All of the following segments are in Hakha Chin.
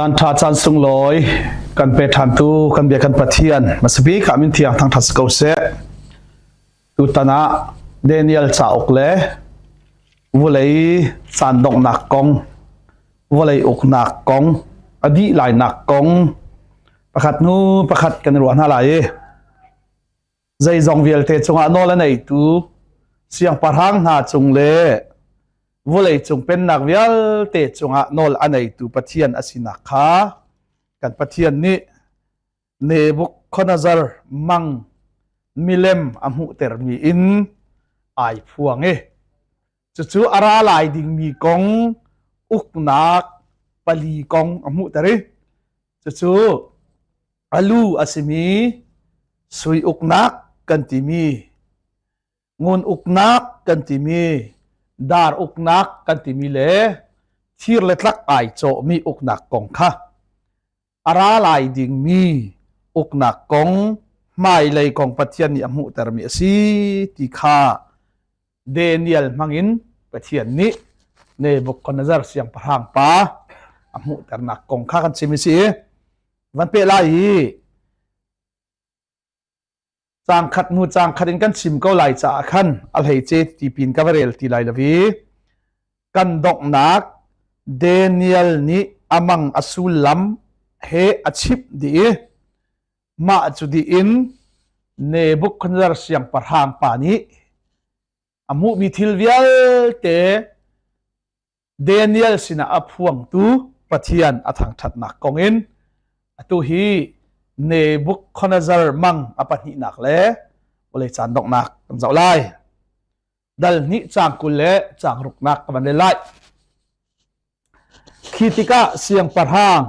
Caan ṭha caan sunglawi kan pe ṭhantu kan bia kan Pathian hmasabik ah min thiang thangṭhat si ko seh. Tutan ah Daniel cauk le vulei caan donghnak kong, vawlei uknak kong, a dih lainak kong pakhat hnu pakhat kan i ruah hna lai i zeizong vialte cungah nawl a neitu siangpahrang hna cung le vawleicung pennak vialte cungah nawl a neitu Pathian a sinak kha kan Pathian nih Nebuchadnezzar mang milem a hmuhtermi in ai phuang i cucu a ra lai dingmi kong uknak pali kong a hmuhter i cucu a lu a simi sui uknak kan timi ngun uknak kan timi dar uknak kan timi le thir le tlak ai cawhmi uknak kong kha a ra lai dingmi uknak kong hmailei kong Pathian nih a hmuhtermi a si ti kha Daniel hmangin Pathian nih Nebuchadnezzar siangpahrang pa a hmuhternak kong kha kan chim i si. Van peh lai i Caang khat hnu caang khat in kan chim ko lai caah khan a hleice tipin ka va rel ti lai lo i kan donghnak Daniel nih a mang a sullam he a chimh dih i mah cu dih in Nebuchadnezzar siangpahrang pa nih a hmuhmi thil vialte Daniel sinah a phuangtu Pathian a thangṭhatnak kong in atu hi Nebuchadnezzar mang a pahnihnak le vawlei caan donghnak kan zoh lai. Dal hnih caang 20 le caang ruknak ka van rel lai. Khi tikah siangpahrang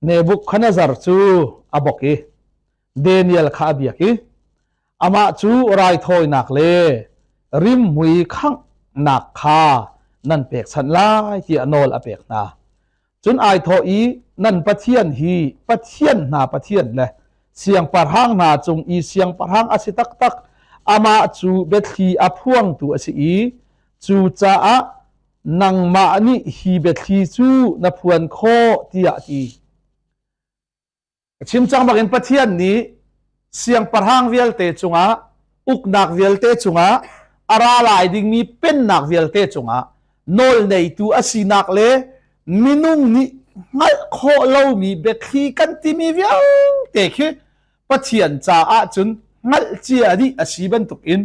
Nebuchadnezzar cu a bok i Daniel kha a biak i amah cu raithawinak le rimhmui khanghnak kha nan pekchanh lai tiah nawl a pek hna. Cun ai thawh i nan Pathian hi pathian hna Pathian le siangpahrang hna cung i siangpahrang a si taktak amah cu biathli a phuangtu a si i cucaah nangmah nih hi biathli cu na phuan khawh tiah a ti. Chim cang bakin Pathian nih siangpahrang vialte cungah uknak vialte cungah a ra lai dingmi pennak vialte cungah nawl neitu a sinak le minung nih hngalh khawh lomi biathli kan timi vialte khi Pathian caah cun hngalh cia dih a si bantukin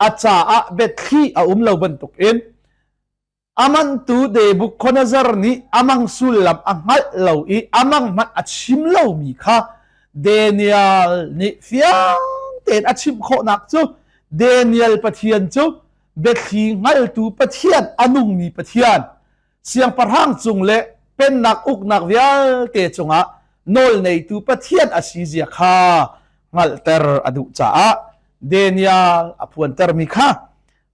a caah biathli a um lo bantukin Amantu Nebuchadnezzar nih amang sullam a hngalh lo i amang hmanh a chim lomi kha Daniel nih fiang tein a chimh khawhnak cu Daniel Pathian cu biathli hngaltu Pathian a nungmi Pathian siangpahrang cung le pennak uknak vialte cungah nawl neitu Pathian a si zia kha hngalhter a duh caah Daniel a phuantermi kha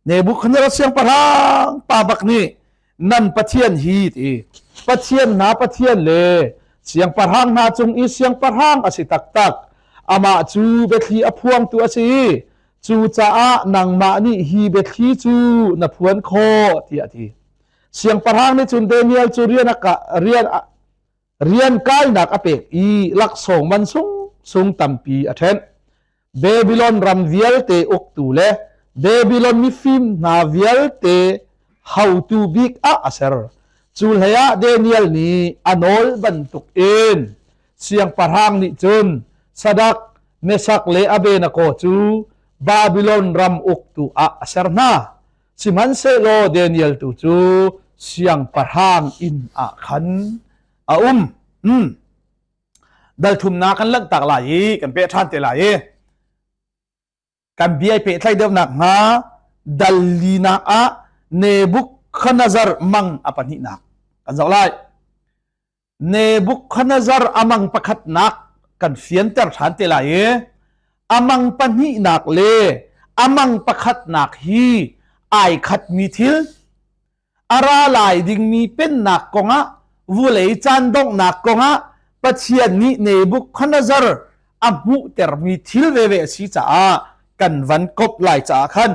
Nebuchadnezzar siangpahrang pa bak nih nan Pathian hi ti Pathian hna Pathian le siangpahrang hna cung i siangpahrang a si taktak amah cu biathli a phuangtu a si cucaah nangmah nih hi biathli cu na phuan khawh tiah a ti siangpahrang nih cun Daniel cu rian a rian rian kainak a pek i laksawng man sung sung tampi a ṭhenh. Babylon ram vialte uktu le Babylon mifim hna vialte haotu bik ah a ser. Cu hleiah Daniel nih a nawl bantuk in siangpahrang nih cun Sadak, Mesak le Abednego cu Babylon ram uktu ah a ser hna. Sihmanhsehlaw Daniel tu cu siangpahrang inn ah khan a um. Dal thumnak kan lanhtak lai i kan peh ṭhan te lai i kan bia i pehtlaih deuhnak hnga dal linak ah Nebuchadnezzar mang a pahnihnak kan zoh lai. Nebuchadnezzar a mang pakhatnak kan fianter ṭhan te lai i a mang pahnihnak le a mang pakhatnak hi ai khatmi thil a ra lai dingmi pennak kongah vulei caan donghnak kongah Pathian nih Nebuchadnezzar a hmuhtermi thil veve a si caah kan van kop lai caah khan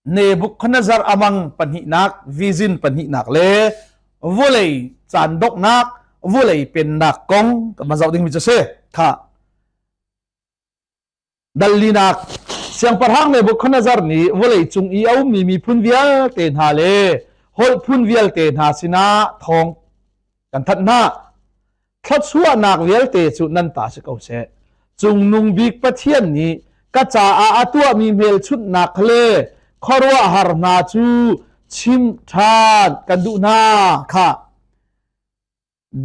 Nebuchadnezzar amang pahnihnak, vision pahnihnak le vawlei caan donghnak, Vulei pennak kong kan van zoh dingmi cu si. Kha Dallinak Siangpahrang Nebuchadnezzar nih vawleicung i a ummi miphun vialte hna le holh phun vialte hna sinah thawng kan thanh hna. Thluachuahnak vialte cu nan ta si ko seh. Cungnung bik Pathian nih ka caah a tuahmi hmelchunhnak le khuaruahhar hna cu chim ṭhan kan duh hna. Khah.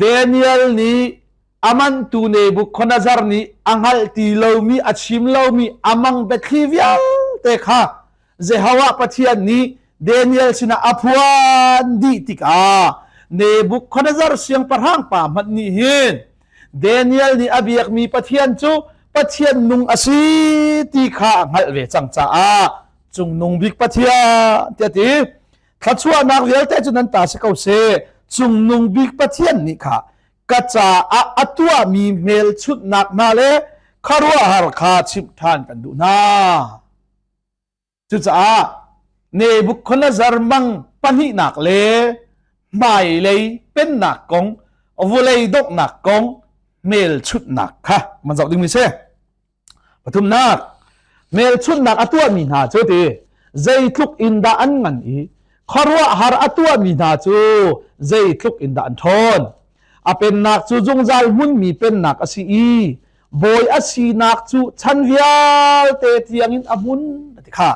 Daniel nih a mantu Nebuchadnezzar nih a hngalh ti lomi a chim lomi a mang biathli vialte kha Jehovah Pathian nih Daniel sinah a phuan dih tikah Nebuchadnezzar siangpahrang pa hmanh nih hin Daniel nih a biakmi Pathian cu Pathian nung a si ti kha a hngalh ve cang caah cungnung bik Pathian tiah ti. Thluachuahnak vialte cu nan ta si ko seh. Cungnung bik Pathian nih kha ka caah a tuahmi hmelchunhnak hna le khuaruahhar kha chimh ṭhan kan duh hna. Cucaah Nebuchadnezzar mang pahnihnak le hmailei pennak kong, vawlei donghnak kong hmelchunhnak kha man zoh dingmi si. Pathumnak, hmelchunhnak a tuahmi hna cu ti zeitluk in dah an ngan i khuaruahhar a tuahmi hna cu zeitluk in dah an ṭhawn. A pennak cu zungzal hmunmi pennak a si i bawi a sinak cu chan vialte tiangin a hmun a ti kha.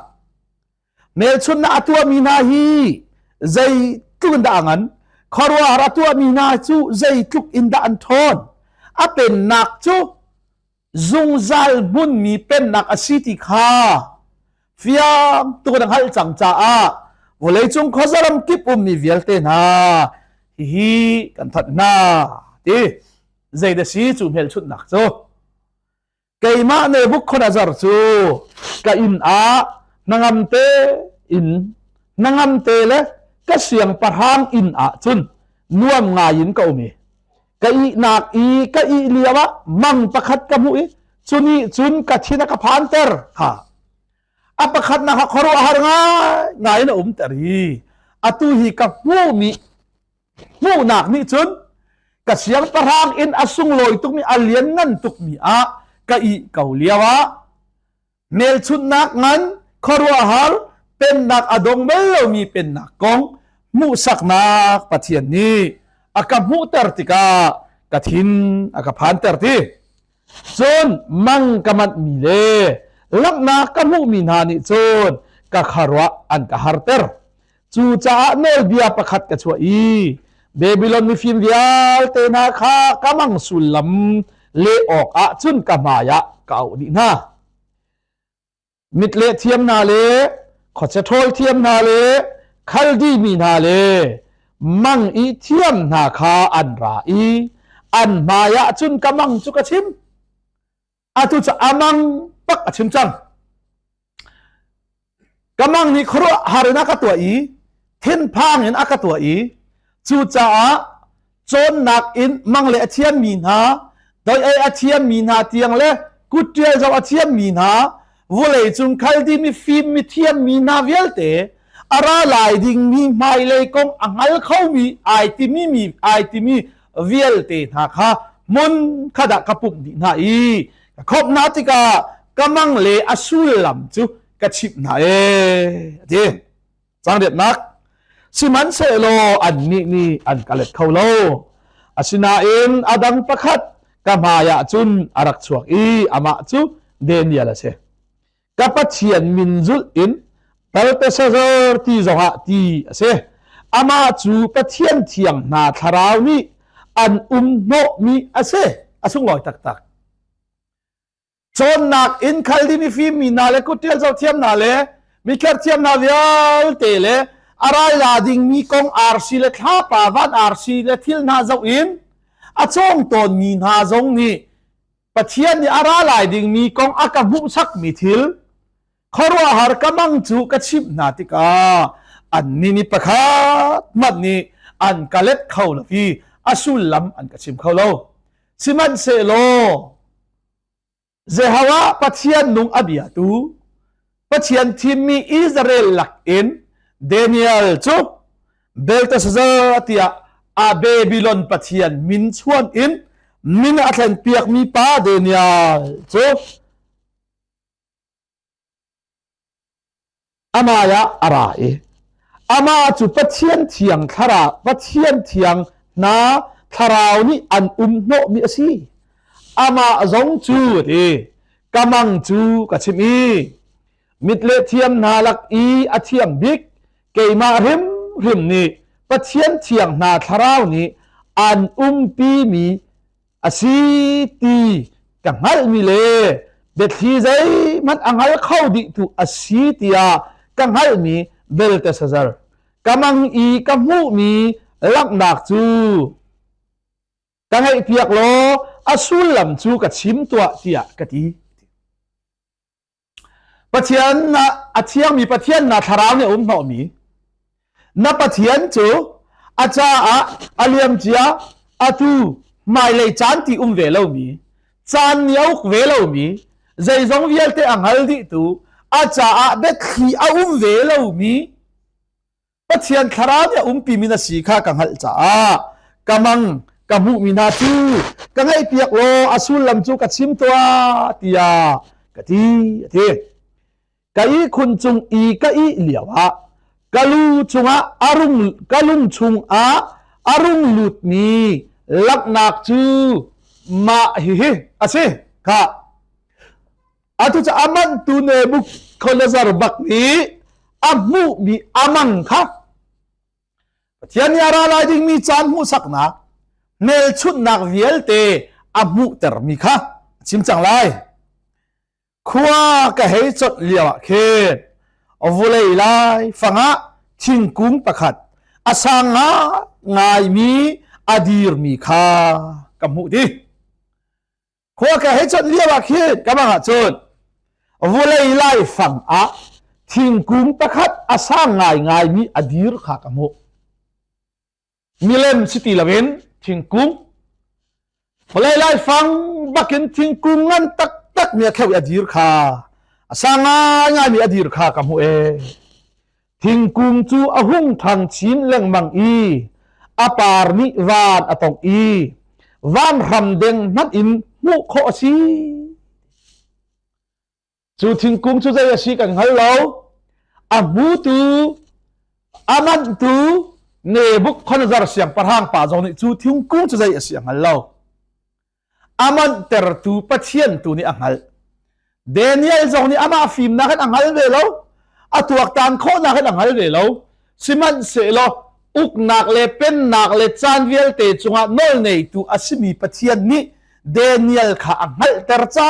Hmelchunhnak a tuahmi hna hi zeitluk in dah a ngan? Khuaruahhar a tuahmi hna cu zeitluk in dah an ṭhawn? A pennak cu zungzal hmunmi pennak a si ti kha fiang tuk in a hngalh cang caah vawleicung khuazaram kip ummi vialte hna hihi kan thanh hna ti zeidah si cu hmelchunhnak cu Keimah Nebuchadnezzar cu ka inn ah hnangam te in hnangam te le ka siangpahrang inn ah cun nuam ngai in ka um i ka ihnak i ka ih lio ah mang pakhat ka hmuh i cu nih cun ka thin a ka phanter. Ha. A pakhatnak ah khuaruahhar ngai ngai in a umter i atu hi ka hmuhmi Hmuhnak nih cun ka siangpahrang inn a sunglawi tukmi a lianngan tukmi ah ka ih ko lio ah hmelchunhnak ngan khuaruahhar pennak a dong bal lomi pennak kong hmuhsaknak Pathian nih a ka hmuhter tikah ka thin a ka phanter ti. Cun mang ka manhmi le langhnak ka hmuhmi hna nih cun ka kharuah an ka harter. Cucaah nawlbia pakhat ka chuah i Babylon mifim vialte hna kha ka mang sullam leh awkah cun ka hmaiah ka auh dih hna. Mitleh thiam hna le khuachia ṭhawl thiam hna le Khaldi mi hna le mang i thiam hna kha an ra i an hmaiah cun ka mang cu ka chim. Atu cu a mang bak a chim cang. Ka mang nih khuaruahhar in a ka tuah i thinphang in a ka tuah i cucaah cawnnak in mang le a thiammi hna doi ei a thiammi hna tiang le kutṭial zoh a thiammi hna vawlei cung khaldi mifim mithiammi hna vialte a ra lai dingmi hmailei kong a hngal khomi ai timi mi ai timi vialte hna kha hmun khat ah ka pumh dih hna i ka khawmh hna tikah ka mang le a sullam cu ka chimh hna ee a ti. Cangriatnak Sihmanhsehlaw annih nih an ka let kho lo. Asinain a dang pakhat ka hmaiah cun a rak chuak i amah cu Daniel a si. Ka Pathian min zulh in Belteshazzar ti zongah ti a si. Amah cu Pathian thiang hna thlarau nih an um hnawhmi a si. A sunglawi taktak. Cawnnak in Khaldi mifim mi hna le kutṭial zohthiam hna le mikher thiam hna vialte le a rai la dingmi kong arsi le thlapa van arsi le thil hna zoh in a cawng tawnmi hna zong nih Pathian nih a ra lai dingmi kong a ka hmuhsakmi thil khuaruahhar ka mang cu ka chimh hna tikah annih nih pakhat hmanh nih an ka let kho lo i a sullam an ka chim kho lo. Sihmanhsehlaw Jehovah Pathian nung a biatu Pathian thimmi Israel lakin Daniel cu Belteshazzar tiah A Babylon pathian min chuan in min a thlen piakmi pa Daniel cu Amah ah a ra i amah cu Pathian thiang thlarau Pathian thiang hna thlarau nih an um hnawhmi a si. Amah zong cu a ti. Ka mang cu ka chimh i mit le thiam hna lak i a thiam bik keimah hrimhrim nih Pathian thiang hna thlarau nih an umpimi a si ti ka hngalhmi le biathli zeihmanh a hngal kho dihtu a si tiah ka hngalhmi Belteshazzar ka mang i ka hmuhmi langhnak cu ka ngaihpiak law a sullam cu ka chim tuah tiah ka ti. Pathian na a thiangmi Pathian na thlarau nih a um hnawhmi na Pathian cu a caah a liamcia atu hmailei caan ti um ve lomi caan nih a uk ve lomi zeizong vialte a hngal dihtu a caah biathli a um ve lomi Pathian thlarau nih a umpi mi na si kha ka hngalh caah ka mang ka hmuhmi hna cu ka ngaihpiak law a sullam cu ka chim tuah tiah ka ti a ti. Ka ihkhun cung i ka ih lioah ka lu cungah a rung ka lung chungah a rung lutmi langhnak cu mah hihi a si kha Atu cu a manhtu Nebuchadnezzar bak nih a hmuhmi a mang kha Pathian nih a ra lai dingmi caan hmuhsaknak hmelchunhnak vialte a hmuhtermi kha a chim cang lai. Khua ka hei conh lio ah khin vulei lai fangah thingkung pakhat a sang ngaimi a dirmi kha ka hmuh dih. Khua ka hei chawnh lio ah khin ka bang ahcun vulei laifang ah thingkung pakhat a sang ngaingaimi a dir kha ka hmuh. Milem si ti loin thingkung vawlei laifang bakin thingkung ngan taktak mi a kheuh i a dir kha a sang ngaingaimi a dir kha ka hmuh ee. Thingkung cu a hung ṭhang chin lengmang i a par nih van a tongh i vanhram deng hmanh in hmuh khawh a si. Cu thingkung cu zei a si kan hngal lo. A hmutu, a manhtu Nebuchadnezzar siangpahrang pa zong nih cu thingkung cu zei a si a hngal lo. A manhtertu Pathian tu nih a hngalh. Daniel zong nih amah fimnak in a hngal ve lo. A tuaktan khawhnak in a hngal ve lo. Sihmanhsehlaw uknak le pennak le caan vialte cungah nawlneitu a simi Pathian nih Daniel kha a hngalhter ca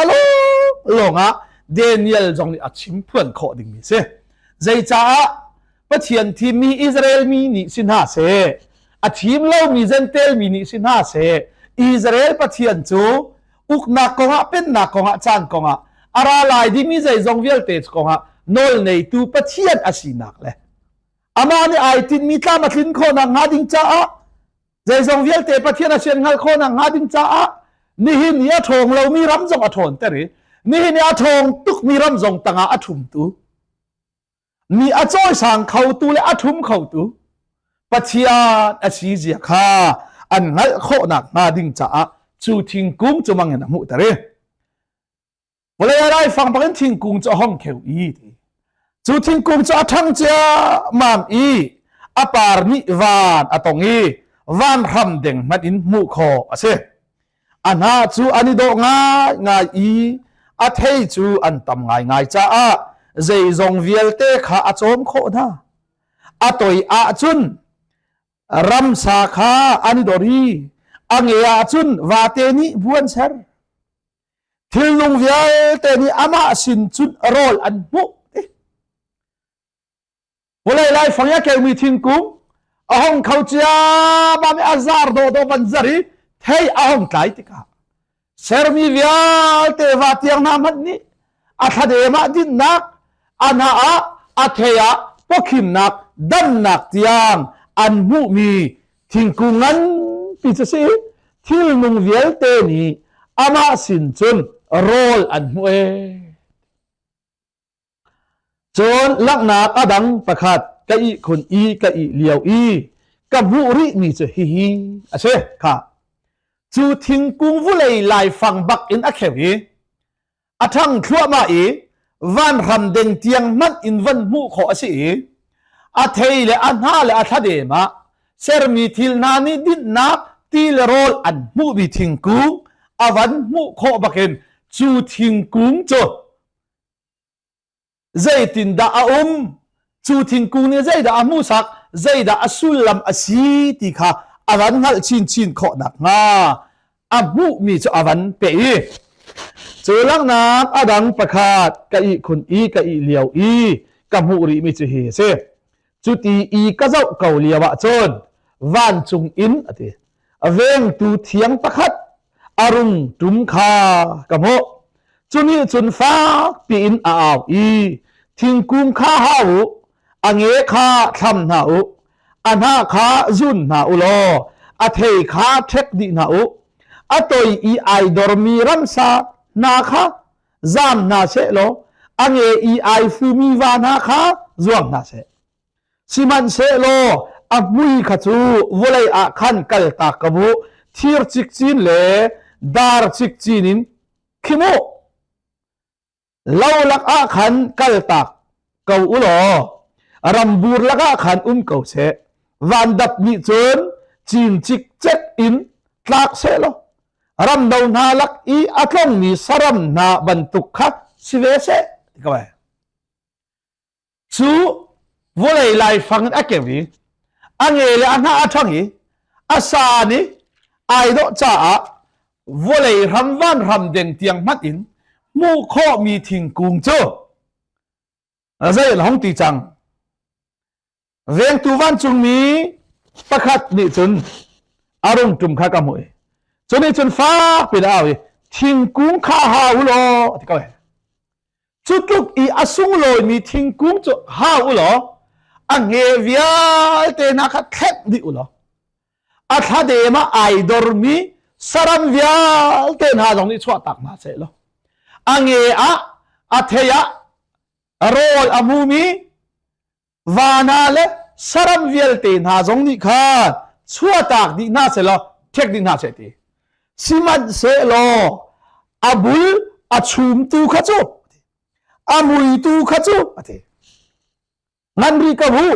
lawngah Daniel zong nih a chimphuan khawh dingmi a si. Zeicaah Pathian thimmi Israel mi nih si hna seh, a thim lomi Jentail mi nih si hna seh, Israel Pathian cu uknak kongah, pennak kongah, caan kongah, a ra lai dingmi zeizong vialte kongah nawlneitu Pathian a sinak le amah nih ai tinhmi tlam a tlin khawhnak hnga ding caah zeizong vialte Pathian a sian hngalh khawhnak hnga ding caah nihin i a ṭhawng lomi ram zong a ṭhawnter i nihin i a ṭhawng tukmi ram zong tangah a ṭhumtu mi a cawisang khotu le a ṭhum khotu Pathian a si zia kha an hngalh khawhnak hnga ding caah cu thingkung cu mangin a hmuhter i vawlei a laifang bangin thingkung cu a hong kheu i ti cu thingkung cu a ṭhang ciammam i a par nih van a tong i van hram deng hmanh in hmuh khawh a si A hna cu an i dawh ngaingai i a thei cu an tam ngaingai caah zeizong vialte kha a cawm khawh hna. A toi ahcun ramsa kha an i dor i a nge ahcun vate nih bu an ser. Thilnung vialte nih amah sin cun rawl an hmuh. Vawlei laifang i a keumi thingkung a hong kho ciammam i a zar dawhdawh van zar i thei a hong tlai tikah sermi vialte va tiang hna hmanh nih a thladem ah dinnak a hna ah a thei ah pawkhimnak damnak tiang an hmuhmi thingkung nganpi cu si thilnung vialte nih amah sin cun rawl an hmuh ee. Cun langhnak a dang pakhat ka ihkhun i ka ih lio i. Ka hmuh rihmi cu hihi a si. Kha cu thingkung vulei laifang bak in a kheu i a ṭhang thluahmah i vanhram deng tiang hmanh in van hmuh khawh a si i a thei le a hna le a thladem ah sermi thil hna nih dinhnak ti le rawl an hmuhmi thingkung a van hmuh khawh bakin cu thingkung cu zeitindah a um cu thingkung nih zeidah a hmuhsak zeidah a sullam a si ti kha a van hngalh chinchin khawh nakhnga a hmuhmi cu a van peh i cu langhnak a dang pakhat ka ihkhun i ka ih lio i ka hmuh rihmi cu hi a si cuti i ka zoh ko lio ah cun vancung in a ti vengtu thiang pakhat a rung ṭum kha ka hmuh. Cu nih cun fak piin a au i thingkung kha hau u, a nge kha thlam hna u, a hnah kha zun hna u law a thei kha ṭhek dih hna u. A toi i ai dormi ramsa hna kha zaam hna seh law a nge i ai fumi va hna kha zuang hna seh. Sihmanhsehlaw a hmui kha cu vawlei ah khan kaltak ka bu, thir cikcin le dar cikcin in khim u. Lo lakah khan kaltak ko u law rambur lakah khan um ko seh. Vandap nih cun cin cikcek in tlak seh law ramdo hna lak i a tlongmi saram hna bantuk kha si ve seh. Ti ko ai. Cu vawlei laifang in a keu i a nge le a hnah a ṭhang i a san i ai dawh caah vawlei hram vanhram deng tiang hmanh in hmuh khawhmi thingkung cu zei an hong ti cang. Vengtu vancungmi pakhat nih cun a rung ṭum kha ka hmuh i cu nih cun fak piin a au i thingkung kha hau u law a ti ko. Cu tluk i a sunglawimi thingkung cu hau u law a nge vialte hna kha thleng dih u law a thladem ah ai dormi saram vialte hna zong nih chuahtak hna seh law a nge ah a thei ah rawl a hmumi vana le saram vialte hna zong nih khan chuahtak dih hna seh law ṭhek dih hna seh ti sihmanhsehlaw a bul a chumtu kha cu a muitu kha cu a ti ngan rih ka hu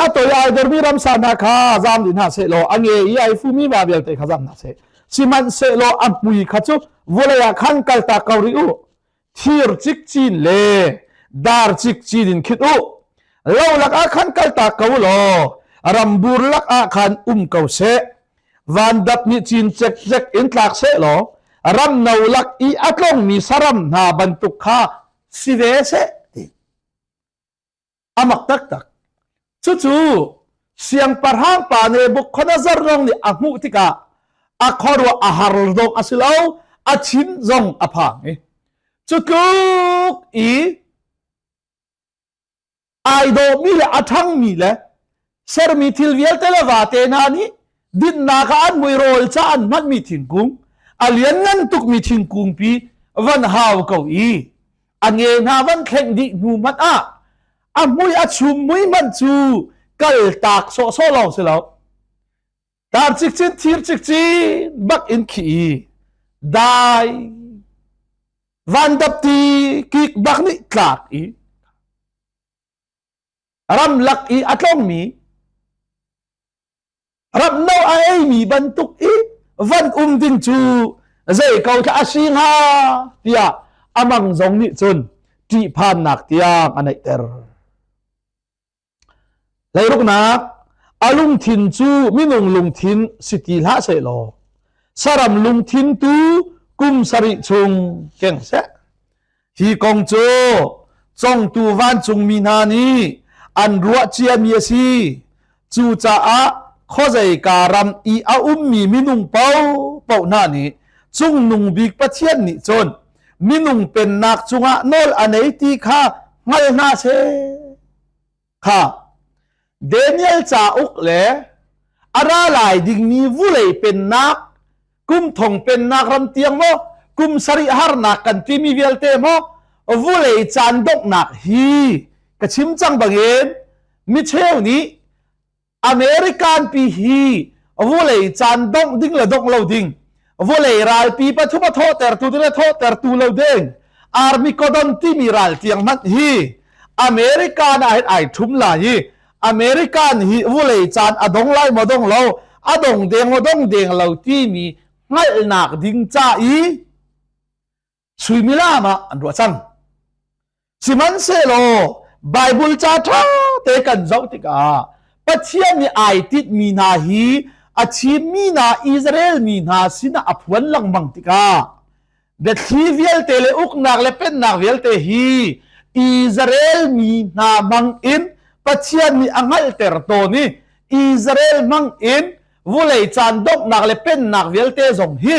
a toi ai dormi ramsa hna kha zam dih hna seh law a nge i ai fumi va vialte kha zam hna seh sihmanhsehlaw a hmui kha cu vawlei ah khan kaltak ko rih u thir cikcin le dar cikcin in khit u lo lakah khan kaltak ko law rambur lakah khan um ko seh vandap nih cin cekcek in tlak seh law ramno lak i a tlongmi saram hna bantuk kha si ve seh ti A mak taktak. Cucu siangpahrang pa Nebuchadnezzar zong nih a hmuh tikah a khuaruah a har zong a si lo, a thin zong a phang i cu tluk i ai dawhmi le a ṭhangmi le sermi thil vialte le vate hna nih dinnak ah an mui rawl ca an hmanmi thingkung a lianngan tukmi thingkung pi van hau ko i a nge hna van thleng dih hnu hmanh ah a mui a chum mui hmanh cu kal tak sawhsawh lawng si lo tar cikcin thir cikcin bak in khi i dai vandap ti kik bak nih tlak i ramlak i a tlongmi ramno a eimi bantuk i van um ding cu zei ko thla a si hnga tiah amang zong nih cun ṭihphannak tiang a neihter. Leiruknak a lungthin cu minung lungthin si ti hlah sehlaw saram lungthin tu kum sarih chung keng seh. Hi kong cu congtu vancungmi hna nih an ruah ciami a si. Cucaah khuazeika ram i a ummi minung paohpaoh hna nih Cungnung Bik Pathian nih cun minung pennak cungah nawl a nei ti kha hngal hna seh. Kha Daniel cauk le a ra lai dingmi vulei pennak kum thong pennak ram tiang maw kum sarih harnak kan timi vialte maw vulei caan donghnak hi ka chim cang bangin micheu nih. American pi hi vulei caan dongh ding le dongh lo ding vulei ralpi pathum a thawhtertu ding le thawhtertu lo ding Armageddon timi ral tiang hmanh hi American ah hin ai ṭhum lai i American hi vulei caan a dong lai maw dong lo a dong deng maw dong deng lo timi hngalhnak ding ca i suimilam ah an ruah cang. Sihmanhsehlaw Bible ca ṭha te kan zoh tikah Pathian nih ai tinhmi hna hi a chimmi hna Israel mi hna sinah a phuan lengmang tikah biathli vialte le uknak le pennak vialte hi Israel mi hna hmang in Pathian nih a hngalhter tawn i Israel hmang in vulei caan donghnak le pennak vialte zong hi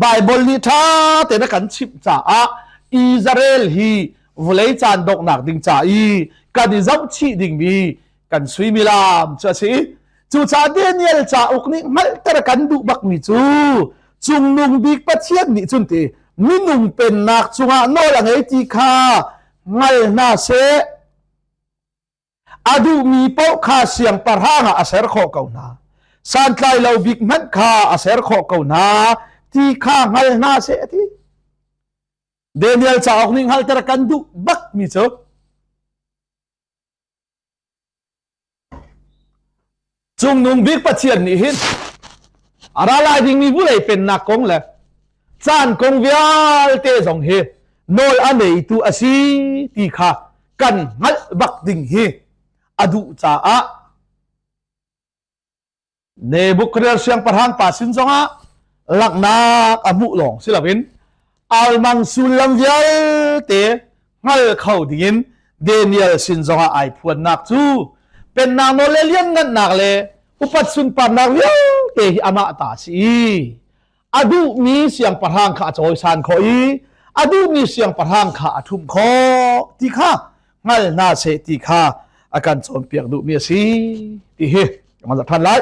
Baibal nih ṭha tein a kan chimh caah Israel hi vawlei caan donghnak ding ca i kan i zohchih dingmi kan suimilam cu a si. Cucaah Daniel cauk nih hngalhter kan duh bakmi cu cungnung bik Pathian nih cun ti minung pennak cungah nawl a ngei ti kha hngal hna seh. A duhmi paoh kha siangpahrang ah a ser khawh ko hna. Santlai lo bik hmanh kha a ser khawh ko hna ti kha hngal hna seh a ti. Daniel cauk nih hngalter kan duh bakmi cu Cungnung bik Pathian nih hin a ra lai dingmi vulei pennak kong le caan kong vialte zong hi nawl a neitu a si ti kha kan hngalh bak ding hi a duh caah Nebuchadnezzar siangpahrang pa sin zongah langhnak a hmuh lawng si loin almang sullam vialte hngal kho dingin Daniel sin zongah ai phuannak cu pennak nawl le lianngannak le upat sunparnak vialte hi amah ta a si i a duhmi siangpahrang kha a cawisan khawh i a duhmi siangpahrang kha a ṭhumh khawh ti kha hngal hna seh ti kha a kan cawnpiak duhmi a si ti hi kan ṭhan lai.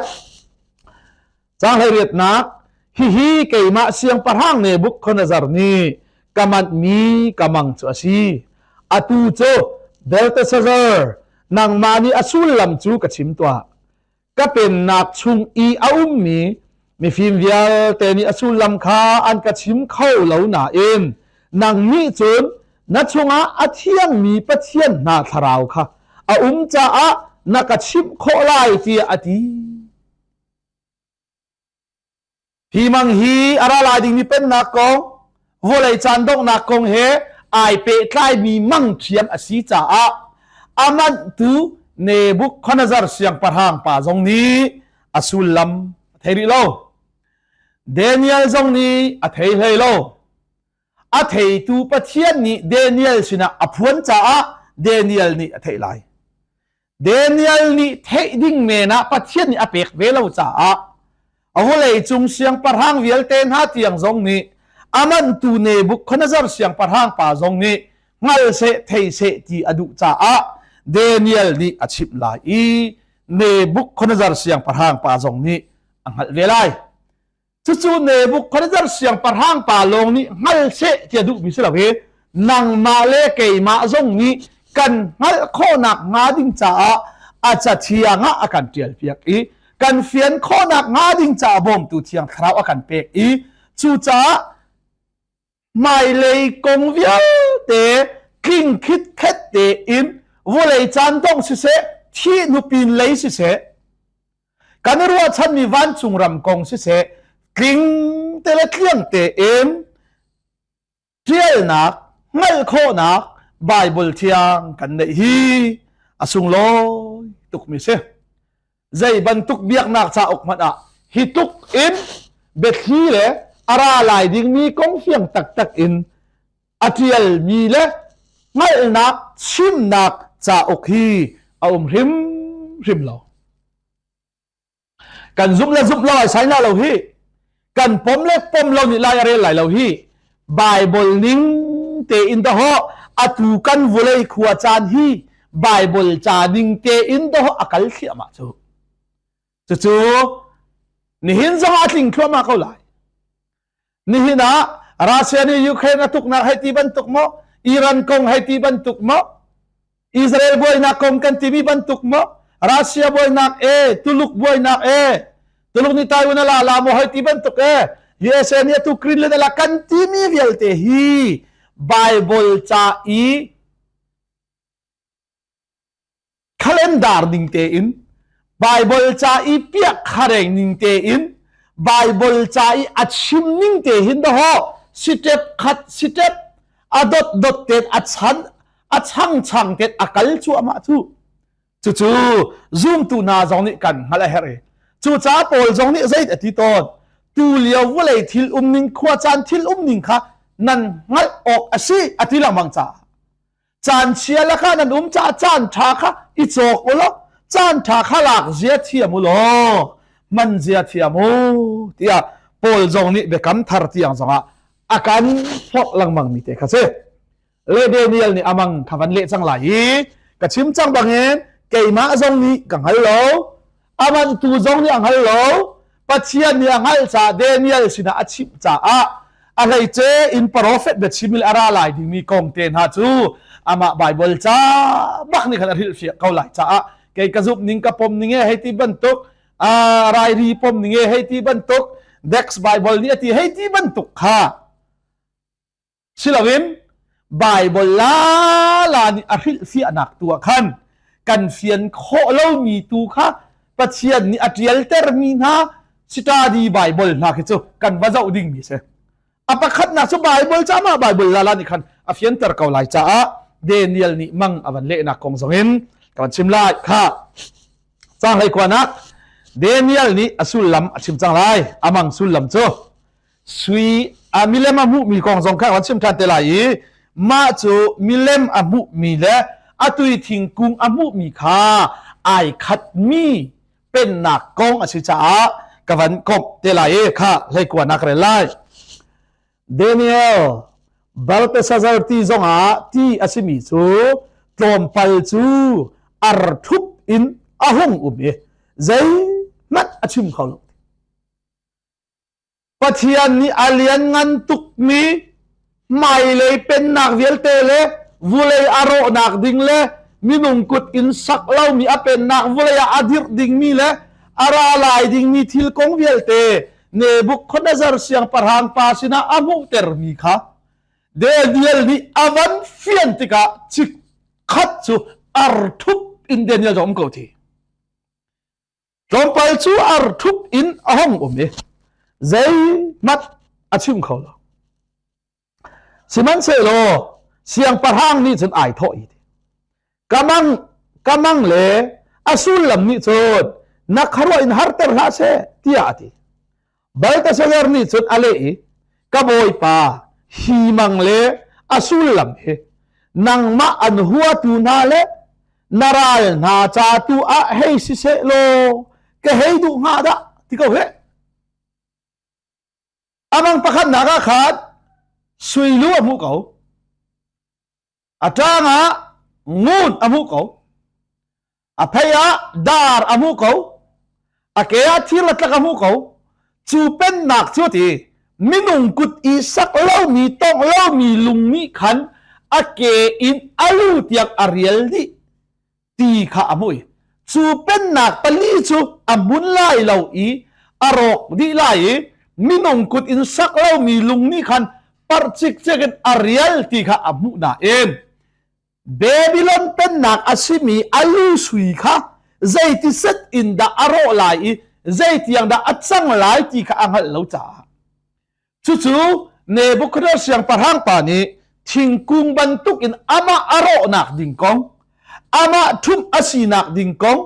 Caang hleiriatnak hihi keimah siangpahrang Nebuchadnezzar nih ka manhmi ka mang cu a si. Atu cu Belteshazzar nangmah nih a sullam cu ka chim tuah. Ka pennak chung i a ummi mifim vialte nih a sullam kha an ka chim kho lo nain nang nih cun na chungah a thiangmi pathian hna thlarau kha a um caah na ka chimh khawh lai tiah a ti. Hi mang hi a ra lai dingmi pennak kong, vawlei caan donghnak kong he ai pehtlaimi mang ṭhiam a si caah a manhtu Nebuchadnezzar siangpahrang pa zong nih a sullam a thei rih lo. Daniel zong nih a thei hlei lo. A theitu Pathian nih Daniel sinah a phuan caah Daniel nih a theih lai. Daniel nih theih ding men ah Pathian nih a pek ve lo caah vawlei cung siangpahrang vialte hna tiang zong nih a mantu Nebuchadnezzar siangpahrang pa zong nih hngal seh thei seh ti a duh caah Daniel nih a chimh lai i Nebuchadnezzar siangpahrang pa zong nih a hngalh ve lai. Cucu Nebuchadnezzar siangpahrang pa lawng nih hngal seh ti a duhmi si lo i nangmah le keimah zong nih kan hngalh khawhnak hnga ding caah a cathiang ah a kan ṭialpiak i kan fian khawhnak hnga ding caah bawmtu thiang thlarau a kan pek i cucaah hmailei kong vialte tling khitkhet tein vawlei caan dongh siseh thih nupin lei siseh kan i ruahchanmi vancung ram kong siseh tling te le tliang tein ṭialnak hngalh khawhnak Baibal thiang kan neih hi a sunglawi tukmi si. Zei bantuk biaknak cauk hmanh ah hi tluk in biathli le a ra lai dingmi kong fiang taktak in a ṭialmi le hngalhnak chimnak cauk hi a um hrimhrim lo. Kan zumh le zumh lo ai sai na lo hi. Kan pom le pom lo nih lai a rel lai lo hi. Bible ning tein dahawh atu kan vulei khua caan hi Bible ca ning tein dahawh a kal thliahmah cu. Cucu nihin zong ah a tling thluahmah ko lai. Nihin ah Russia nih Ukraine a tuknak hei ti bantuk maw? Iran kong hei ti bantuk maw? Israel buainak kong kan timi bantuk maw? Russia buainak e, Tuluk buainak e, Tuluk nih Taiwan a la la maw hoi ti bantuk e, USA nih atu Greenland a la kan timi vialte hi Bible ca i calendar ning tein Bible ca i piak khareng ning tein Bible ca i a chim ning te hin daho step khat step a dot dot ten a chan a chang chang ten a kal cuahmah cu cucu zumtu hna zong nih kan hngalh a herh i cucaah Paul zong nih zeit a ti tawn tu lio vawlei thil umning khua caan thil umning kha nan hngalh awk a si a ti lengmang caah Caan chia lakah nan um caah caan ṭha kha i cawk u law caan ṭha kha lak zia thiam u law hman zia thiam u tiah Paul zong nih biakam thar tiang zongah a kan forh lengmang mi te kha si. Le Daniel nih amang kha van leh cang lai i ka chim cang bangin keimah zong nih ka hngal lo aman tu zong nih a hngal lo Pathian nih a hngalh caah Daniel sinah a chimh caah a hleice in profet biachim in a ra lai dingmi kong te hna cu amah Bible ca bak nih khan a hrilhfiah ko lai caah kei ka zumh ning ka pom ning e hei ti bantuk rairi pom ning e hei ti bantuk Dex Bible nih a ti hei ti bantuk kha Siloin Baibal lala nih a hrilhfiahnak tu ah khan kan fian khawh lomi tu kha Pathian nih a ṭialtermi hna study Bible hna khi cu kan va zoh dingmi a si. A pakhatnak cu Bible ca mah Bible lala nih khan a fianter ko lai caah Daniel nih mang a van lehnak kong zongin ka van chim lai kha. Cang hlei kuanak Daniel nih a sullam a chim cang lai. Amang sullam cu Sui a milem a hmuhmi kong zong kha kan chim ṭhan te lai i mah cu milem a hmuhmi le a tui thingkung a hmuhmi kha ai khatmi pennak kong a si caah ka van komh te lai i kha hleikuanak rel lai. Daniel Belteshazzar ti zongah ti a simi cu tlawmpal cu ar ṭhup in a hung um i zeihmanh a chim kho lo. Pathian nih a lianngan tukmi hmailei pennak vialte le vulei a rawhnak ding le minung kut in sak lomi a pennak vulei ah a dirh dingmi le a ra lai dingmi thil kong vialte Nebuchadnezzar siangpahrang pa sinah a hmuhtermi kha Daniel nih a van fian tikah chikkhat cu ar ṭhup in Daniel cu a um ko thi. Tlawmpal cu ar ṭhup in a hung um i zeihmanh a chim kho lo. Sihmanhsehlaw siangpahrang nih cun ai thawh i ka mang ka mang le a sullam nih cun na khuaruah in harter hlah seh tiah a ti. Baltasazar nih cun a leh i, Ka bawipa, hi mang le a sullam hi nangmah an huatu hna le na ral hna ca tu ah hei siseh law ka hei duh hnga dah ti ko heh. Amang pakhatnak ah khan sui lu a hmuh ko. A ṭang ah ngun a hmuh ko. A phei ah dar a hmuh ko. A ke ah thir le tlak a hmuh ko. Cu pennak cu ti minung kut i sak lomi tongh lomi lung nih khan a ke in a lu tiang a rial dih ti kha a hmuh i cu pennak pali cu a hmun lai lo i a rawk dih lai i minung kut in sak lomi lung nih khan parh cikcek in a rial ti kha a hmuh nain Babylon pennak a simi a lu sui kha zeiti set in dah a rawh lai i zeitiang dah a cang lai ti kha a hngalh lo caah Cucu Nebuchadnezzar siangpahrang pa nih thingkung bantuk in amah a rawhnak ding kong, amah ṭhumh a sinak ding kong,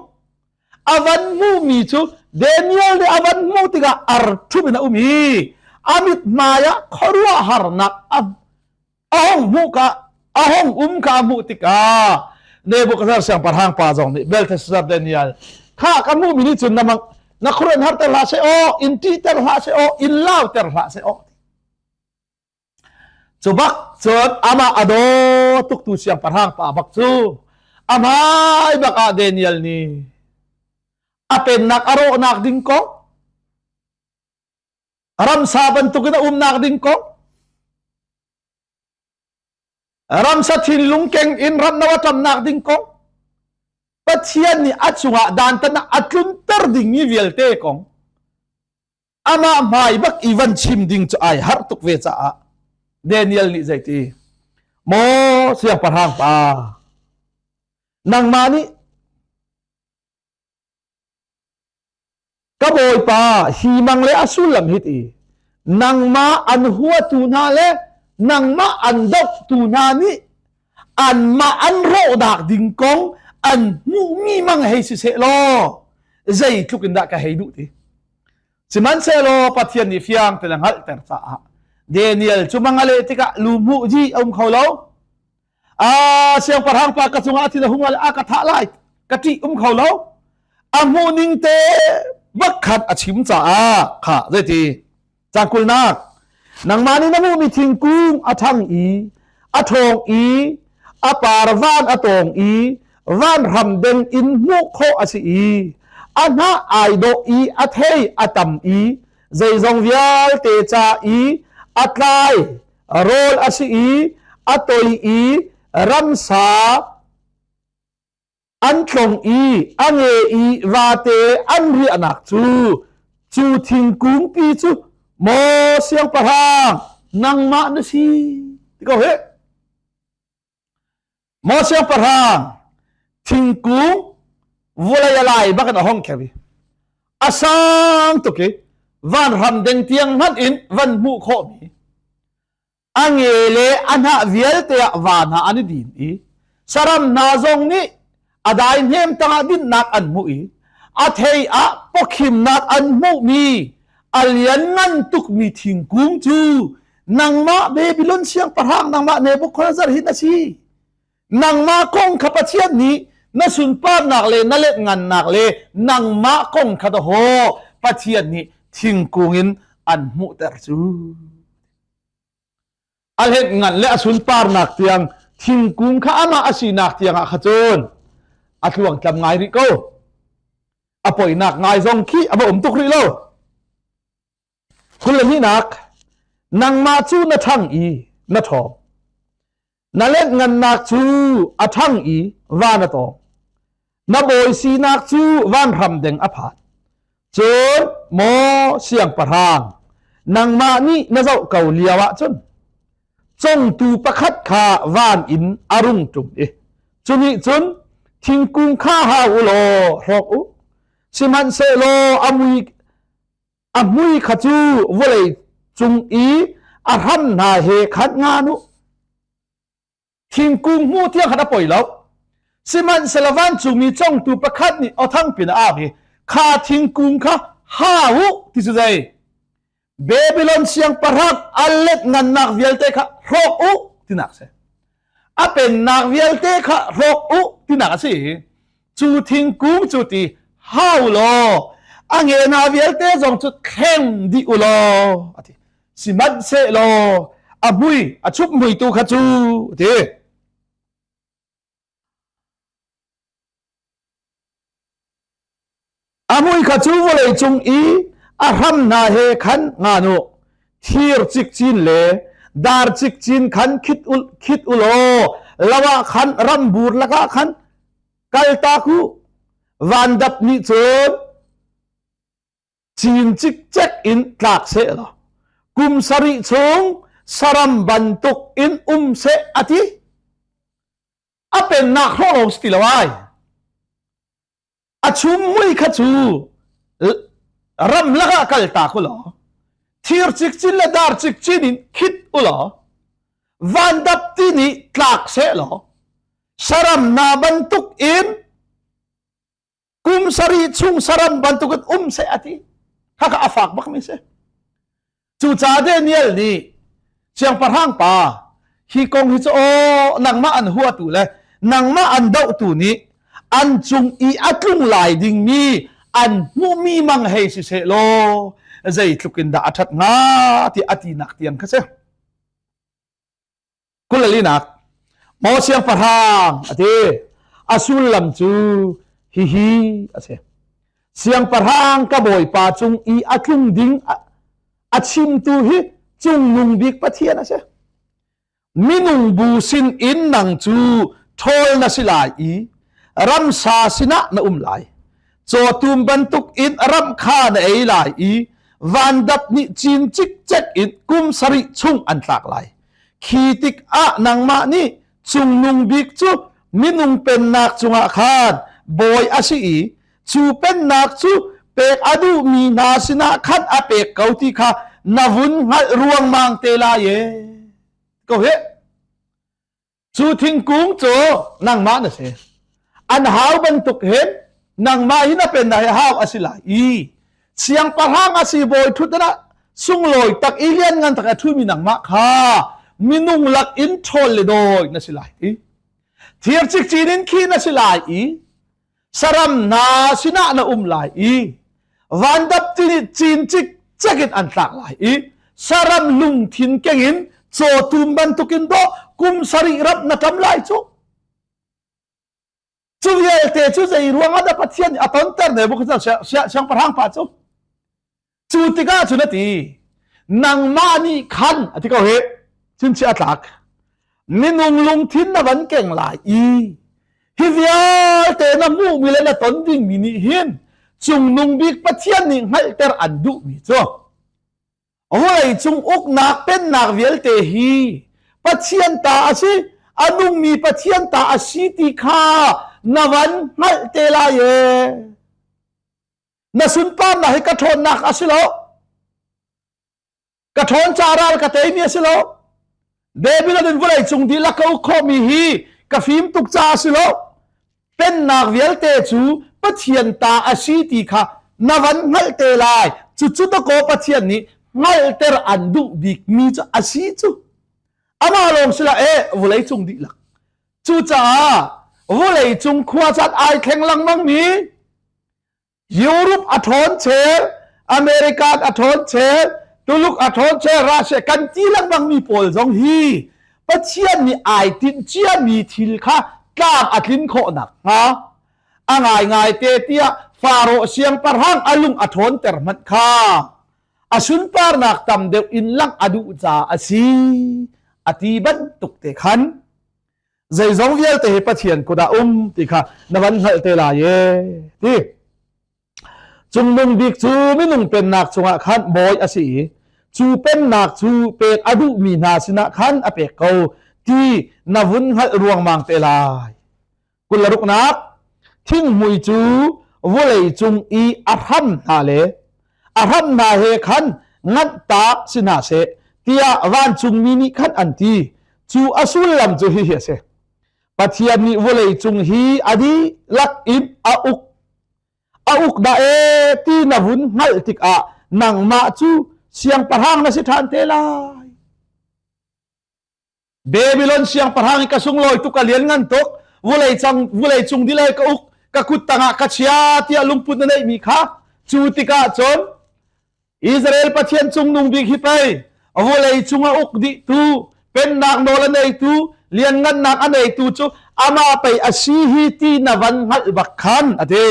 a van hmuhmi cu Daniel nih a van hmuh tikah ar ṭhumh in a um i a mithmai ah khuaruahharnak a a hung hmuh ka a hung um ka hmuh tikah Nebuchadnezzar siangpahrang pa zong nih Belteshazzar Daniel kha ka hmuhmi nih cun na mang na khuaruah harter hlah seh aw in ṭihter hlah seh aw in lauter hlah seh aw cu bak cun amah a daw tuktu siangpahrang pa bak cu a hmai bak ah Daniel nih a pennak a rawhnak ding kong ramsa bantukin a umnak ding kong ramsa thinlung keng in ramno a ṭamnak ding kong. Pathian nih a cungah dantatnak a tlunter dingmi vialte kong amah hmai bak i van chim ding cu ai harh tuk ve caah Daniel nih zeiti maw siangpahrang pa nangmah nih Ka bawipa, hi mang le a sullam hi ti. Nangmah an huatu hna le nangmah an dohtu hna nih anmah an rawhnak ding kong an hmuhmi mang hei si seh law zeitluk in dah ka hei duh ti. Sihmanhsehlaw Pathian nih fiang tein a hngalhter caah Daniel cu mang a leh tikah lu hmuh dih a um kho lo. A siangpahrang pa ka cungah a thin a hung lai a ka thah lai ka ṭih um kho lo a hmuh ning te bak khan a chim caah kha zeiti cangkulnak nangmah nih na hmuhmi thingkung a ṭhang i a ṭhawng i a par van a tawng i vanhram deng in hmuh khawh a si i a hnah ai dawh i a thei a tam i zeizong vialte ca i a tlai rawl a si i a toi i ramsa an tlong i a nge i vate an riahnak cu cu thingkung pi cu maw siangpahrang nangmah na si ti ko he Maw siangpahrang thingkung vawlei a lai bak in a hong kher i a sang tuk i vanram deng tiang hmanh in van hmuh khawhmi a nge le a hnah vialte ah van ah an i din i saram hna zong nih a dai hnem tangah dinhnak an hmuh i a thei ah pawkhimnak an hmuhmi a lianngan tukmi thingkung cu nangmah Babylon siangpahrang nangmah Nebuchadnezzar hi na si nangmah kong kha Pathian nih na sunparnak le na letngannak le nangmah kong kha dahawh Pathian nih thingkung in an hmuhter cu a hletngan le a sunparnak tiang thingkung kha amah a sinak tiang ah kha cun a tluangtlam ngai rih ko a poinak ngai zong khi a va um tuk rih lo 22 nangmah cu na ṭhang i na ṭhawng na letngannak cu a ṭhang i van a tawng na bawi sinak cu vanhram deng a phan cun maw siangpahrang nangmah nih na zoh ko lio ah cun congtu pakhat kha van in a rung ṭum i cu nih cun thingkung kha hau u law hrawk u sihmanhsehlaw a mui a hmui kha cu vawlei cung i a hram hna he khan ngan u thingkung hmu tiang khan a poi lo sihmanhsehlaw vancungmi congtu pakhat nih aw thangpi in a au i kha thingkung kha ha u ti cu zei Babylon siangpahrang a let ngannak vialte kha hrawk u tinak si a pennak vialte kha hrawk u tinak a si cu thingkung cu ti hau law a nge hna vialte zong cu thleng dih u law a ti sihmanhsehlaw a hmui a chup mui tu kha cu a ti A mui kha cu vawlei cung i a hram hna he khan ngan u. Thir cikcin le dar cikcin khan khit u, khit u law lo ah khan rambur lakah khan kaltak u. Vandap nih cun cin cikcek in tlak seh law kum sarih chung saram bantuk in um seh a ti. A pennak hrawh lawng si ti lo ai. A chum mui kha cu ramlak ah kal ta ku law thir cikcin le dar cikcin in khit u law vandap ti nih tlak seh law saram na bantuk in kum sarih chung saram bantuk in um seh a ti kha kha a fak bak mi si Cucaah Daniel nih siangpahrang pa hi kong hi cu aw nangmah an huatu le nangmah an dohtu nih an cung i a tlung lai dingmi an hmuhmi mang hei si seh law zeitluk in dah a ṭhat hnga ti a tinak tiang kha si. Kulalinak maw siangpahrang a ti a sullam cu hihi a si siangpahrang ka bawipa cung i a tlung ding a chimtu hi cungnung bik pathian a si minung bu sin in nang cu ṭhawl na si lai i. Ramsa sinah na um lai. Cawtum bantuk in ram kha na ei lai i vandap nih cin cikcek in kum sarih chung an tlak lai. Khi tikah nangmah nih cungnung bik cu minung pennak cungah khan bawi a si i cu pennak cu pek a duhmi hna sinah khan a pek ko ti kha na vun hngalh ruangmang te lai e. Ko he. Cu thingkung cu nangmah na si. An hau bantuk hin nangmah hi na pennak hi hau a si lai i siangpahrang a si bawi ṭhutdan ah sunglawi tak i lianngan tak a ṭhumi nangmah kha minung lak in ṭhawl le dawi na si lai i thir cikcin in khi na si lai i saram hna sinah na um lai i vandap ti nih cin cikcek in an tlak lai i saram lungthin keng in cawtum bantukin dawh kum sarih ram na ṭam lai cu. Cu vialte cu zei ruangah dah Pathian nih a tonter Nebuchadnezzar siangpahrang pa cu? Cu tikah cun a ti, nangmah nih khan a ti ko hi, chinchiah a tlak. Minung lungthin na van keng lai i hi vialte na hmuhmi le na ton dingmi nih hin cungnung bik Pathian nih hngalhter an duhmi cu Vawlei cung uknak pennak vialte hi Pathian ta a si, a nungmi Pathian ta a si ti kha na van hngalh te lai e. Na sunparnak hi ka ṭhawnnak a si lo. Ka ṭhawn ca ral ka teimi a si lo. Babylon in vawlei cung dihlak ka uk khawhmi hi ka fim tuk caah a si lo. Pennak vialte cu Pathian ta a si ti kha na van hngalh te lai. Cucu dakaw Pathian nih hngalhter an duh bikmi cu a si cu. Amah lawng si lah e vawlei cung dihlak. Cucaah vawlei cung khua caan ai thleng lengmangmi Europe a ṭhawn chel, America a ṭhawn chel, Tuluk a ṭhawn chel, Russia kan ti lengmang mi pawl zong hi Pathian nih ai tinh ciami thil kha tlam a tlin khawh nakhnga a ngaingai te tiah Faro siangpahrang a lung a ṭhawnter hmanh kha a sunparnak tam deuh in langh a duh caah a si a ti bantuk te khan zeizong vialte hi Pathian kut ah um ti kha na van hngalh te lai e ti. Cungnung bik cu minung pennak cungah khan bawi a si i cu pennak cu pek a duhmi hna sinah khan a pek ko ti na vun hngalh ruangmang te lai. 26nak thinghmui cu vawlei cung i a hram hna le a hram hna he khan nganhtak si hna seh tiah vancungmi nih khan an ti. Cu a sullam cu hihi a si. Pathian nih vawlei cung hi a dihlak in a uk a uk dah e ti na vun hngalh tikah nangmah cu siangpahrang na si ṭhan te lai. Babylon siangpahrang hi ka sunglawi tuk ka lianngan tuk vulei cang vulei cung dilei ka uk ka kut tangah ka chia tiah lungput na neihmi kha cu tikah cun Israel Pathian cungnung bik hi pei vulei cung a uk dih tu pennak nawl a neitu lianngannak a neitu cu amah pei a si hi ti na van hngalh bak khan a ti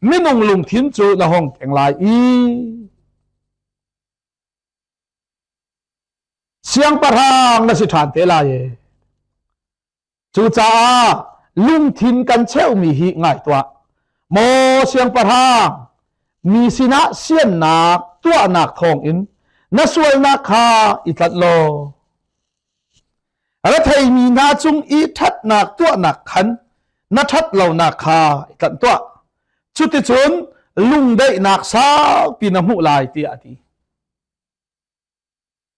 minung lungthin cu na hong keng lai i Siangpahrang na si ṭhan te lai e. Cucaah lungthin kan cheuhmi hi ngai tuah. Maw siangpahrang, mi sinah siannak tuahnak thawngin na sualnak kha i tlanh law retheimi hna cung i ṭhatnak tuahnak khan na ṭhat lonak kha i tlanh tuah. Cuticun lungdaihnak saupi na hmuh lai tiah a ti.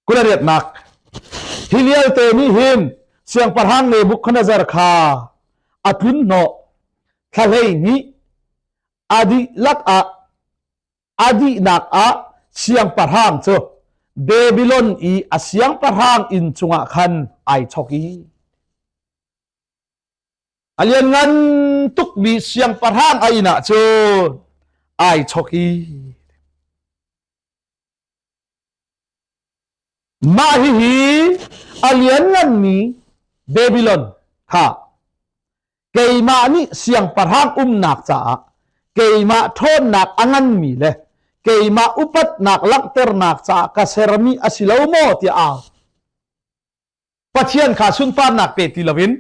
Kulariatnak hi vialte nih hin siangpahrang Nebuchadnezzar kha a tlun hnawh thla hleihnih a dihlak ah a dihnak ah siangpahrang cu Babylon i a siangpahrang inn chungah khan ai chok i a lianngan tukmi siangpahrang a inn ah cun ai chok i Mah hihi a liannganmi Babylon kha keimah nih siangpahrang umnak caah keimah ṭhawnnak a nganmi le keimah upatnak langhternak caah ka sermi a si lo maw tiah au. Pathian kha sunparnak pe ti loin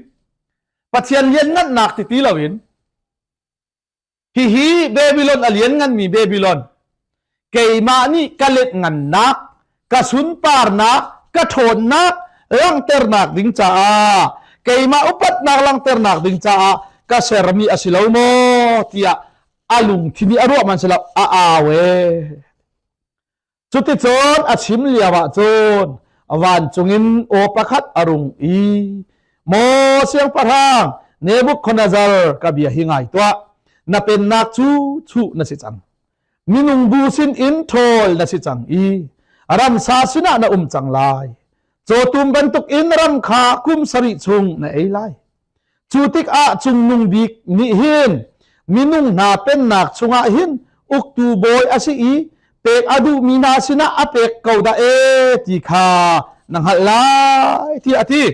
Pathian lianngannak ti ti loin. Hihi Babylon a liannganmi Babylon, keimah nih ka let ngannak, ka sunparnak, ka ṭhawnnak langhternak ding caah, keimah upatnak langhternak ding caah ka sermi a si lo maw tiah a lungthin i a ruah man si lo, a au ee. Cuticun a chim lio ah cun vancung in aw pakhat a rung i, Maw siangpahrang Nebuchadnezzar, ka bia hi ngai tuah. Na pennak cu chuh na si cang. Minung bu sin in ṭhawl na si cang i ramsa sinah na um cang lai. Cawtum bantuk in ram kha kum sarih chung na ei lai. Cu tikah cungnung bik nih hin minung hna pennak chungah hin uktu bawi a si i pek a duhmi hna sinah a pek ko dah e ti kha na hngalh lai tiah a ti.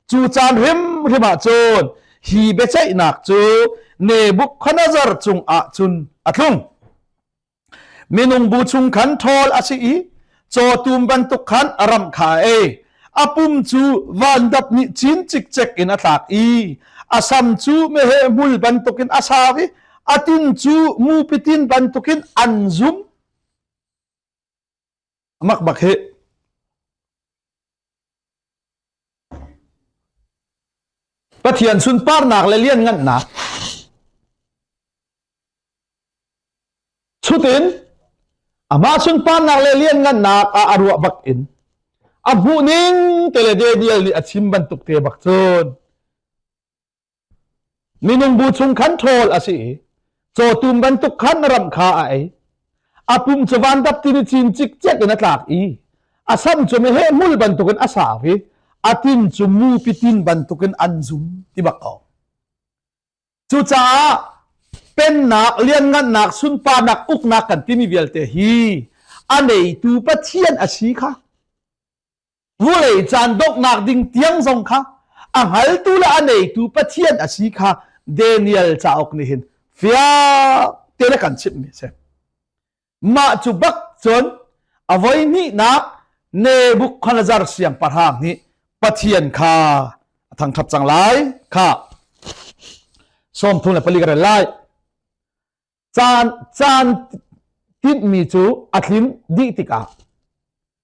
Cu caan hrimhrim ah cun hi biaceihnak cu Nebuchadnezzar cungah cun a tlung. Minung bu chung khan ṭhawl a si i cawtum bantuk khan a ramh kha a ei. A pum cu vandap nih cin cikcek in a tlak i a sam cu meheh hmul bantukin a sau i a tin cu mupitin bantukin an zum. Mak bak hi. Pathian sunparnak le lianngannak chutin amah sunparnak le lianngannak ah a ruah bak in a hmuh ning te le Daniel nih a chim bantuk te bak cun Minung bu chung khan ṭhawl a si i cawtum bantuk khan ram kha a ei. A pum cu vandap tini cin cikcek in a tlak i a sam cu meheh hmul bantukin a sau i a tin cu mupi tin bantukin an zum ti bak ko. Cucaah pennak, lianngannak, sunparnak, uknak kan timi vialte hi a neitu Pathian a si kha vulei caan donghnak ding tiang zong kha a hngaltu le a neitu Pathian a si kha Daniel cauk nih hin fiang te le kan chimhmi a si. Mah cu bak cun a voi hnihnak Nebuchadnezzar siangpahrang nih Pathian kha a thangṭhat cang lai kha 34 ka rel lai. Caan caan tinhmi cu a tlin dih tikah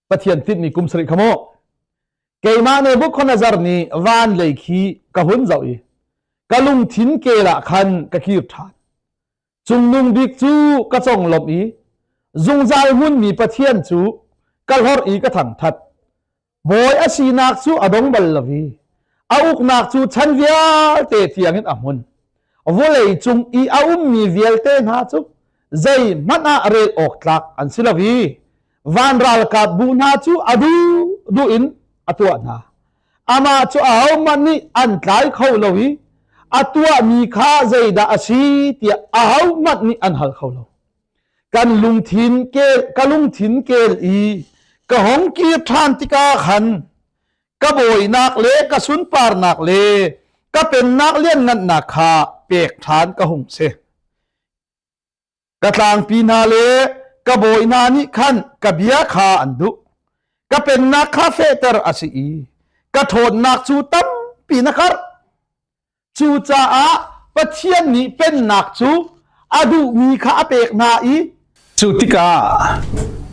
Pathian tinhmi kum sarih kha mu. Keimah Nebuchadnezzar nih van lei khi ka hun zoh i ka lungthin kel ah khan ka kir ṭhan. Cungnung bik cu ka conglawmh i zungzal hmunmi Pathian cu ka hlorh i ka thangṭhat. Bawi a sinak cu a dong bal lo i a uknak cu chan vialte tiangin a hmun. Vawlei cung i a ummi vialte hna cu zeihmanh ah rel awk tlak an si lo i van ralkap bu hna cu a duhduh in a tuah hna. Amah cu ahohmanh nih an tlai kho lo i a tuahmi kha zeidah a si tiah ahohmanh nih an hal kho lo. Kan lungthin kel ka lungthin kel i ka hong kir ṭhan tikah khan ka bawinak le ka sunparnak le ka pennak lianngannak kha pek ṭhan ka hung si. Ka tlangpi hna le ka bawi hna nih khan ka bia kha an duh. Ka pennak kha fehter a si i ka ṭhawnnak cu tampi na karh. Cucaah Pathian nih pennak cu a duhmi kha a pek hna i Cu tikah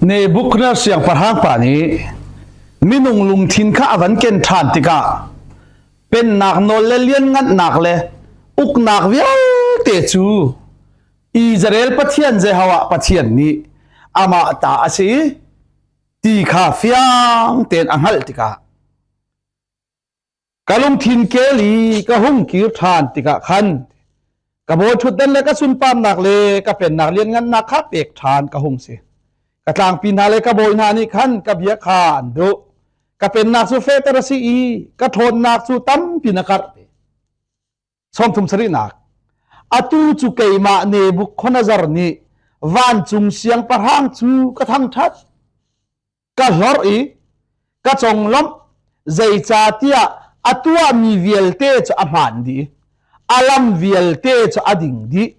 Nebuchadnezzar siangpahrang pa nih minung lungthin kha a van ken ṭhan tikah pennak nawl le lianngannak le uknak vialte cu Israel Pathian Jehovah Pathian nih amah ta a si ti kha fiang tein a hngalh tikah Ka lungthin kel i ka hung kir ṭhan tikah khan ka bawi ṭhutdan le ka sunparnak le ka pennak lianngannak kha pek ṭhan ka hung si. Ka tlangpi hna le ka bawi hna nih khan ka bia kha an duh. Ka pennak cu fehter a si i ka ṭhawnnak cu tampi na karh te. Sawmthum sarihnak. Atu cu keimah Nebuchadnezzar nih vancung siangpahrang cu ka thangṭhat. Ka hlorh i ka conglawmh zeicahtiah a tuahmi vialte cu a hmaan dih a lam vialte cu a ding dih.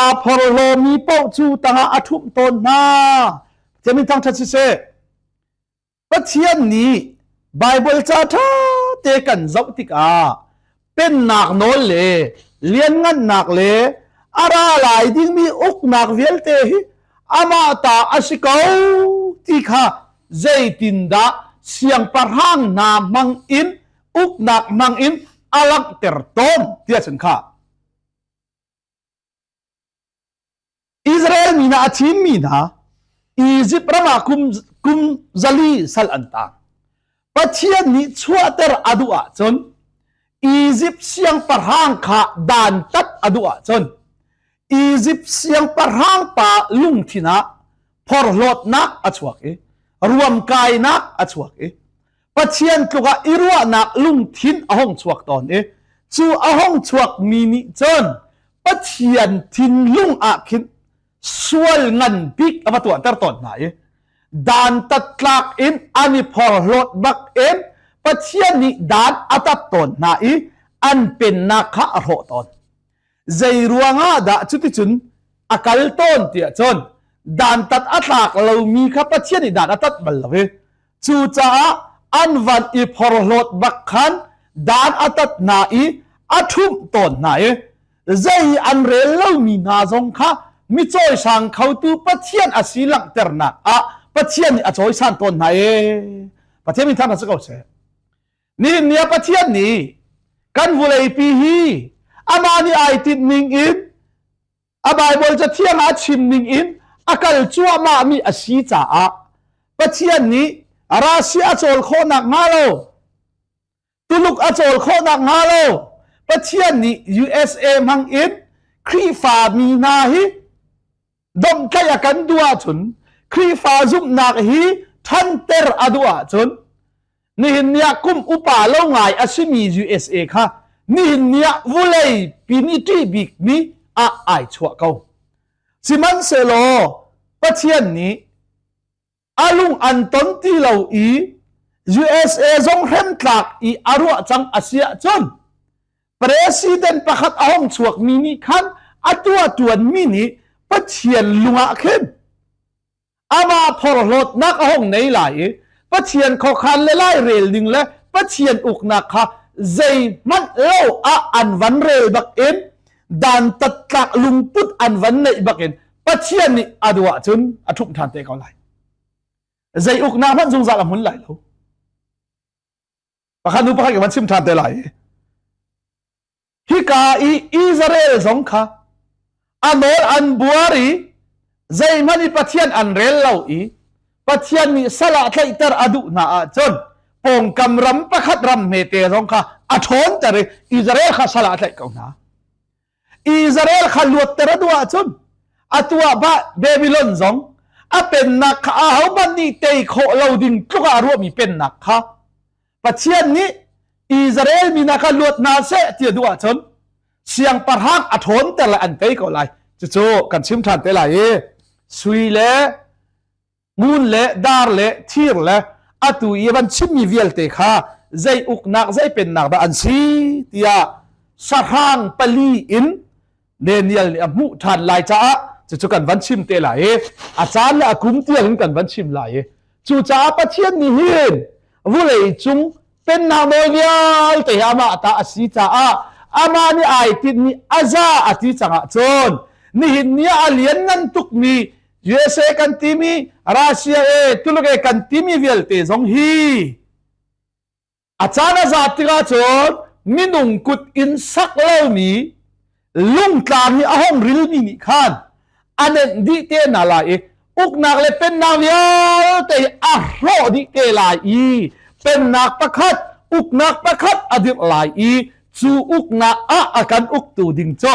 Aa phorhlawmi paoh cu tangah a ṭhumh tawn hna. Pathian thangṭhat siseh. Pathian nih Baibal ca ṭha te kan zoh tikah pennak nawl le lianngannak le A ra lai dingmi uknak vialte hi amah ta a si ko ti kha zeitindah siangpahrang hna hmang in uknak hmang in a langhter tawn tiah cun kha Israel mi hna a thimmi hna Izipt ram ah kum kum 400 sal an tang. Pathian nih chuahter a duh ahcun Izipt siangpahrang kha dantat a duh ahcun Izipt siangpahrang pa lungthin ah phorhlawtnak a chuak i ruamkainak a chuak i Pathian tluk ah i ruahnak lungthin a hung chuak tawn i cu a hung chuakmi nih cun Pathian thinlung ah khin sual ngan bik a va tuahter tawn hna i dantat tlak in an i phorhlawt bak in Pathian nih dan a tat tawn hna i an pennak kha a hrawh tawn. Zei ruangah dah cuticun a kal tawn tiah cun dantat a tlak lomi kha Pathian nih dan a tat bal lo i cucaah an van i phorhlawt bak khan dan a tat hna i a ṭhumh tawn hna i zei an rel lomi hna zong kha mi cawisang khotu Pathian a si langhternak ah Pathian nih a cawisan tawn hna i Pathian min thang si ko seh. Nihin ni ah Pathian nih kan vawleipi hi amah nih ai tinh ning in a Baibal cathiang ah a chim ning in a kal cuahmah mi a si caah Pathian nih Russia a cawl khawh nak hnga lo Tuluk a cawl khawh nak hnga lo Pathian nih USA hmang in Khrihfa mi hna hi domhtlaih a kan duh ahcun Khrihfa zumhnak hi ṭhanter a duh ahcun nihin ni ah kum upa lo ngai a simi USA kha nihin ni ah vulei pin i ṭih bikmi ah ai chuah ko. Sihmanhsehlaw Pathian nih a lung an ton ti lo i USA zong hremtlak i a ruah cang a si ahcun president pakhat a hong chuakmi nih khan a tuahṭuanmi nih Pathian lung ah khin amah phorhlawtnak a hong nei lai i Pathian khuakhan le lairel ning le Pathian uknak kha zeihmanh lo ah an van rel bak in dantat tlak lungput an van neih bak in Pathian nih a duh ahcun a ṭhumh ṭhan te ko lai. Zei uknak hmanh zungzal a hmun lai lo. Pakhat nu pakhat ka van chim ṭhan te lai. Hika i Israel zong kha a nawl an buar i zeihmanh i Pathian an rel lo i Pathian nih sal ah tlaihter a duh hna ahcun pawngkam ram pakhat ram hmete zong kha a ṭhawnter i Israel kha sal ah a tlaih ko hna. Israel kha luatter a duh ahcun atu ah Babylon zong a pennak kha ahohmanh nih tei khawh lo ding tluk ah a ruahmi pennak kha Pathian nih Israel mi hna kha luat hna seh ti a duh ahcun siangpahrang a ṭhawnter le an tei ko lai. Cucu kan chim ṭhan te lai i sui le ngun le dar le thir le atu i van chimmi vialte kha zei uknak zei pennak dah an si tiah sahrang pali in Daniel nih a hmuh ṭhan lai caah cucu kan van chim te lai i a caan le a kum tiang in kan van chim lai i cucaah Pathian nih hin vulei cung pennak nawl vialte hi amah ta a si caah amah nih ai tinhmi a za a ti cang ahcun nihin ni ah a lianngan tukmi USA kan timi Russia e Tuluk e kan timi vialte zong hi A caan a zat tikah cun minung kut in sak lomi lungtlang hi a hong rilmi nih khan a nenh dih te hna lai i uknak le pennak vialte hi a hrawh dih te lai i pennak pakhat uknak pakhat a dirh lai i cu uknak ah a kan uktu ding cu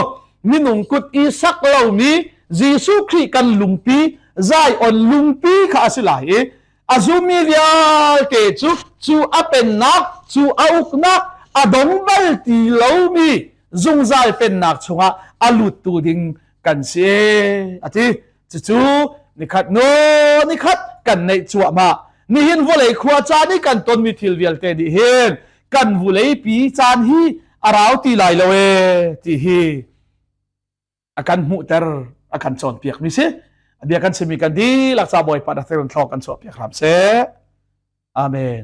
minung kut i sak lomi Jesuh Khrih kan lungpi Zion lungpi kha a si lai i a zummi vialte cu cu a pennak cu a uknak a dong bal ti lomi zungzal pennak chungah a luttu ding kan si a ti. Cucu nikhat no nikhat kan neih cuahmah. Nihin vawlei khua caan i kan tonmi thil vialte nih hin kan vuleipi caan hi a rau ti lai lo e ti hi a kan hmuhter a kan cawnpiak mi si. A bia kan chimmi kan dihlak ca Bawipa na thlarau kan chuahpiak hram seh. Amen.